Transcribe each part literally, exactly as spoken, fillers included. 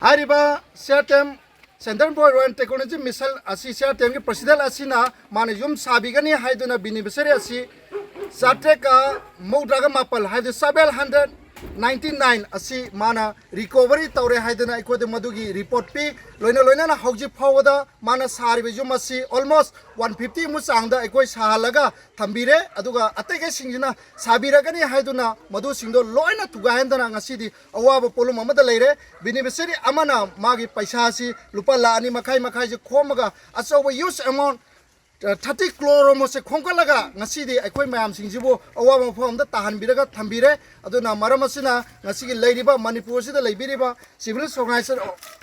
ꯍꯥꯏꯔꯤꯕ C R T M, Center for Rural Technology Mission ꯑꯁꯤ C R T ꯑꯦꯝꯒꯤ president ꯑꯁꯤꯅ ꯃꯥꯅ ꯌꯨꯝ ꯁꯥꯕꯤꯒꯅꯤ ꯍꯥꯏꯗꯨꯅ ꯕꯤꯅꯤꯐꯤꯁꯔꯤ ꯑꯁꯤ ꯆꯥꯇ꯭ꯔꯦꯠꯀ ꯃꯧꯗ꯭ꯔꯥꯒ ꯃꯥꯄꯜ, ꯍꯥꯏꯕꯗꯤ seven hundred ninety nine ꯑꯁꯤ ꯃꯥꯅ ꯔꯤꯀꯣꯚꯔꯤ ꯇꯧꯔꯦ ꯍꯥꯏꯗꯨꯅ ꯑꯩꯈꯣꯏꯗ ꯃꯗꯨꯒꯤ ꯔꯤꯄꯣꯔꯠ ꯄꯤ꯫ ꯂꯣꯏꯅ ꯂꯣꯏꯅꯅ ꯍꯧꯖꯤꯛ ꯐꯥꯎꯕꯗ ꯃꯥꯅ ꯁꯥꯔꯤꯕ ꯌꯨꯝ ꯑꯁꯤ almost one fifty ꯃꯨꯛ ꯆꯥꯡꯗ ꯑꯩꯈꯣꯏ ꯁꯥꯍꯜꯂꯒ ꯊꯝꯕꯤꯔꯦ꯫ ꯑꯗꯨꯒ ꯑꯇꯩꯈꯩꯁꯤꯡꯁꯤꯅ ꯁꯥꯕꯤꯔꯒꯅꯤ ꯍꯥꯏꯗꯨꯅ ꯃꯗꯨꯁꯤꯡꯗꯣ ꯂꯣꯏꯅ ꯊꯨꯒꯥꯏꯍꯟꯗꯅ ꯉꯁꯤꯗꯤ ꯑꯋꯥꯕ ꯄꯣꯠꯂꯨꯝ ꯑꯃꯗ ꯂꯩꯔꯦ꯫ ꯕꯤꯅꯤꯐꯤꯁꯔꯤ ꯑꯃꯅ ꯃꯥꯒꯤ ꯄꯩꯁꯥꯁꯤ ꯂꯨꯄꯥ ꯂꯥꯈ ꯑꯅꯤ ꯃꯈꯥꯏ ꯃꯈꯥꯏꯁꯤ ꯈꯣꯝꯃꯒ ꯑꯆꯧꯕ huge amount thirty crore ꯑꯃꯁꯦ ꯈꯣꯝꯒꯠꯂꯒ ꯉꯁꯤꯗꯤ ꯑꯩꯈꯣꯏ ꯃꯌꯥꯝꯁꯤꯡꯁꯤꯕꯨ ꯑꯋꯥꯕ ꯃꯐꯝ ꯑꯃꯗ ꯇꯥꯍꯟꯕꯤꯔꯒ ꯊꯝꯕꯤꯔꯦ꯫ ꯑꯗꯨꯅ ꯃꯔꯝ ꯑꯁꯤꯅ ꯉꯁꯤꯒꯤ ꯂꯩꯔꯤꯕ ꯃꯅꯤꯄꯨꯔꯁꯤꯗ ꯂꯩꯕꯤꯔꯤꯕ civil society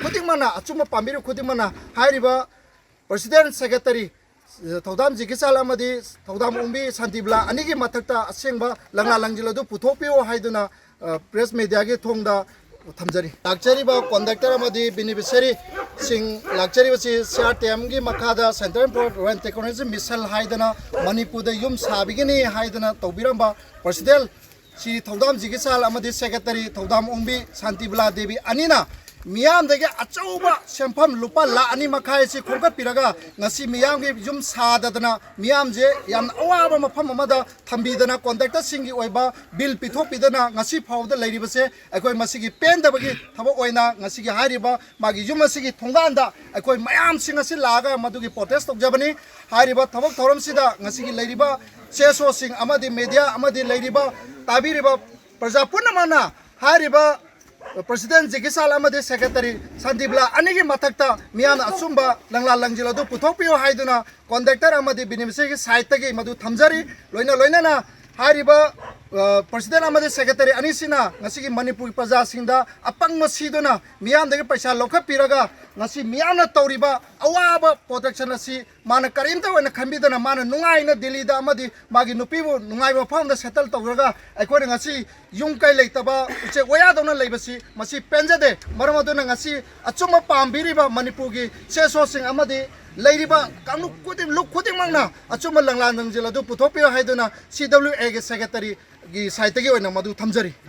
ꯈꯨꯗꯤꯡꯃꯛꯅ, ꯑꯆꯨꯝꯕ ꯄꯥꯝꯕꯤꯔꯤꯕ ꯈꯨꯗꯤꯡꯃꯛꯅ ꯍꯥꯏꯔꯤꯕ president, secretary, ꯊꯧꯗꯥꯝ ꯖꯤꯀꯤꯁꯥꯜ ꯑꯃꯗꯤ ꯊꯧꯗꯥꯝ ꯑꯣꯡꯕꯤ ꯁꯥꯟꯇꯤꯕꯂꯥ ꯑꯅꯤꯒꯤ ꯃꯊꯛꯇ ꯑꯁꯦꯡꯕ ꯂꯪꯂꯥ ꯂꯪꯖꯤꯜ ꯑꯗꯨ ꯄꯨꯊꯣꯛꯄꯤꯌꯨ ꯍꯥꯏꯗꯨꯅ, ꯑ, press media ꯒꯤ ꯊꯣꯡꯗ ꯊꯝꯖꯔꯤ꯫ ꯂꯥꯛꯆꯔꯤꯕ contractor ꯑꯃꯗꯤ beneficiary ꯁꯤꯡ ꯂꯥꯛꯆꯔꯤꯕꯁꯤ ꯁꯤ ꯑꯥꯔ ꯇꯤ ꯑꯦꯝꯒꯤ ꯃꯈꯥꯗ Center for Rural Technology Mission ꯍꯥꯏꯗꯅ ꯃꯅꯤꯄꯨꯔꯗ ꯌꯨꯝ ꯁꯥꯕꯤꯒꯅꯤ ꯍꯥꯏꯗꯅ ꯇꯧꯕꯤꯔꯝꯕ president ꯁꯤ ꯊꯧꯗꯥꯝ ꯖꯤꯀꯤꯁꯥꯜ ꯑꯃꯗꯤ secretary ꯊꯧꯗꯥꯝ ꯑꯣꯡꯕꯤ ꯁꯥꯟꯇꯤꯕꯂꯥ ꯗꯦꯕꯤ ꯑꯅꯤꯅ ꯃꯤꯌꯥꯝꯗꯒꯤ ꯑꯆꯧꯕ ꯁꯦꯟꯐꯝ ꯂꯨꯄꯥ ꯂꯥꯈ ꯑꯅꯤ ꯃꯈꯥꯏ ꯑꯁꯤ ꯈꯣꯝꯒꯠꯄꯤꯔꯒ ꯉꯁꯤ ꯃꯤꯌꯥꯝꯒꯤ ꯌꯨꯝ ꯁꯥꯗꯗꯅ ꯃꯤꯌꯥꯝꯁꯦ ꯌꯥꯝꯅ ꯑꯋꯥꯕ ꯃꯐꯝ ꯑꯃꯗ ꯊꯝꯕꯤꯗꯅ contractor ꯁꯤꯡꯒꯤ ꯑꯣꯏꯕ bill ꯄꯤꯊꯣꯛꯄꯤꯗꯅ ꯉꯁꯤ ꯐꯥꯎꯕꯗ ꯂꯩꯔꯤꯕꯁꯦ ꯑꯩꯈꯣꯏ ꯃꯁꯤꯒꯤ ꯄꯦꯟꯗꯕꯒꯤ ꯊꯕꯛ ꯑꯣꯏꯅ ꯉꯁꯤꯒꯤ ꯍꯥꯏꯔꯤꯕ ꯃꯥꯒꯤ ꯌꯨꯝ ꯑꯁꯤꯒꯤ ꯊꯣꯡꯒꯥꯟꯗ ꯑꯩꯈꯣꯏ ꯃꯌꯥꯝꯁꯤꯡ ꯑꯁꯤ ꯂꯥꯛꯑꯒ ꯃꯗꯨꯒꯤ protest ꯇꯧꯖꯕꯅꯤ꯫ ꯍꯥꯏꯔꯤꯕ ꯊꯕꯛ ꯊꯧꯔꯝꯁꯤꯗ ꯉꯁꯤꯒꯤ ꯂꯩꯔꯤꯕ ꯆꯦ ꯁꯣꯁꯤꯡ ꯑꯃꯗꯤ media ꯑꯃꯗꯤ ꯂꯩꯔꯤꯕ ꯇꯥꯕꯤꯔꯤꯕ ꯄ꯭ꯔꯖꯥ ꯄꯨꯝꯅꯃꯛꯅ ꯍꯥꯏꯔꯤꯕ president ꯖꯤꯀꯤꯁꯥꯜ ꯑꯃꯗꯤ secretary ꯁꯥꯟꯇꯤꯕꯂꯥ ꯑꯅꯤꯒꯤ ꯃꯊꯛꯇ ꯃꯤꯌꯥꯝꯅ ꯑꯆꯨꯝꯕ ꯂꯪꯂꯥ ꯂꯪꯖꯤꯜ ꯑꯗꯨ ꯄꯨꯊꯣꯛꯄꯤꯌꯨ ꯍꯥꯏꯗꯨꯅ contractor ꯑꯃꯗꯤ beneficiary ꯒꯤ side ꯇꯒꯤ ꯃꯗꯨ ꯊꯝꯖꯔꯤ꯫ ꯂꯣꯏꯅ ꯂꯣꯏꯅꯅ ꯍꯥꯏꯔꯤꯕ, ꯑ, president ꯑꯃꯗꯤ secretary ꯑꯅꯤꯁꯤꯅ ꯉꯁꯤꯒꯤ ꯃꯅꯤꯄꯨꯔꯒꯤ ꯄ꯭ꯔꯖꯥꯁꯤꯡꯗ ꯑꯄꯪꯕ ꯁꯤꯗꯨꯅ ꯃꯤꯌꯥꯝꯗꯒꯤ ꯄꯩꯁꯥ ꯂꯧꯈꯠꯄꯤꯔꯒ ꯉꯁꯤ ꯃꯤꯌꯥꯝꯅ ꯇꯧꯔꯤꯕ ꯑꯋꯥꯕ protection ꯑꯁꯤ ꯃꯥꯅ ꯀꯔꯤꯝꯇ ꯑꯣꯏꯅ ꯈꯟꯕꯤꯗꯅ ꯃꯥꯅ ꯅꯨꯡꯉꯥꯏꯅ ꯗꯤꯜꯂꯤꯗ ꯑꯃꯗꯤ ꯃꯥꯒꯤ ꯅꯨꯄꯤꯕꯨ ꯅꯨꯡꯉꯥꯏꯕ ꯃꯐꯝ ꯑꯃꯗ settle ꯇꯧꯔꯒ ꯑꯩꯈꯣꯏꯅ ꯉꯁꯤ ꯌꯨꯝ ꯀꯩ ꯂꯩꯇꯕ ꯎꯆꯦꯛ ꯋꯥꯌꯥꯗꯧꯅ ꯂꯩꯕꯁꯤ ꯃꯁꯤ ꯄꯦꯟꯖꯗꯦ꯫ ꯃꯔꯝ ꯑꯗꯨꯅ ꯉꯁꯤ ꯑꯆꯨꯝꯕ ꯄꯥꯝꯕꯤꯔꯤꯕ ꯃꯅꯤꯄꯨꯔꯒꯤ ꯆꯦ ꯁꯣꯁꯤꯡ ꯑꯃꯗꯤ ꯂꯩꯔꯤꯕ ꯀꯥꯡꯂꯨꯞ ꯈꯨꯗꯤꯡ-, ꯂꯨꯞ ꯈꯨꯗꯤꯡꯃꯛꯅ ꯑꯆꯨꯝꯕ ꯂꯪꯂꯥ ꯂꯪꯖꯤꯜ ꯑꯗꯨ ꯄꯨꯊꯣꯛꯄꯤꯌꯨ ꯍꯥꯏꯗꯨꯅ C W A ꯒꯤ secretary ꯒꯤ side ꯇꯒꯤ ꯑꯣꯏꯅ ꯃꯗꯨ ꯊꯝꯖꯔꯤ꯫